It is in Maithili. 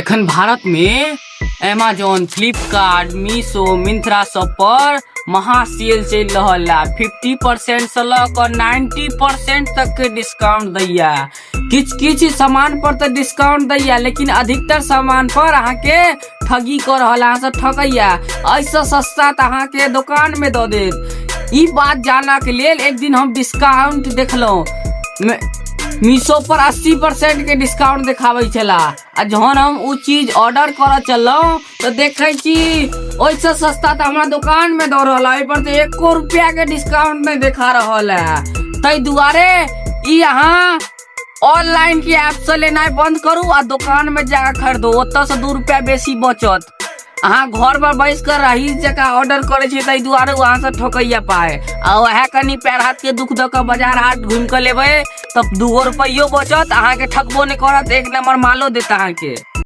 एखन भारत में एमेजॉन, फ्लिपकार्ट, मीशो, मिंत्रा सब पर महा सेल चलि रहल है। 50% से लऽ कऽ 90% तक के डिस्काउंट दैया। किछु किछु सामान पर तऽ डिस्काउंट दैया, लेकिन अधिकतर सामान पर अहाँके ठगी कऽ रहल, अहाँ से ठकैया। एहिसँ सस्ता तऽ अहाँके दोकान में दऽ देत। ई बात जानऽ के लेल एक दिन हम डिस्काउंट देखलहुँ। मीशो पर 80% के डिस्काउंट देखाबै छला आ जहन हम ओ चीज ऑर्डर करऽ चललहुँ तऽ देखै छी ओहिसँ सस्ता तऽ हमरा दोकानमे दऽ रहल है। एहिपर तऽ एको रुपैआके डिस्काउंट नहि देखा रहल है। ताहि दुआरे ई अहाँ ऑनलाइन के ऐप से लेनाइ बंद करू आ दोकान में जाकर खरीदू, ओतऽ से 2 रुपया बेसी बचत। अहाँ घर पर बैस कर रही जकाँ ऑर्डर करै छी, ताहि दुआरे ओ अहाँसँ ठोकैया पाय। आ वएह कनि पैर हाथ के दुख दऽ कऽ बाजार हाट घुमि कऽ लेबै तऽ 2 रुपैयो बचत, अहाँके ठकबो नहि करत, एक नंबर मालो देत अहाँके।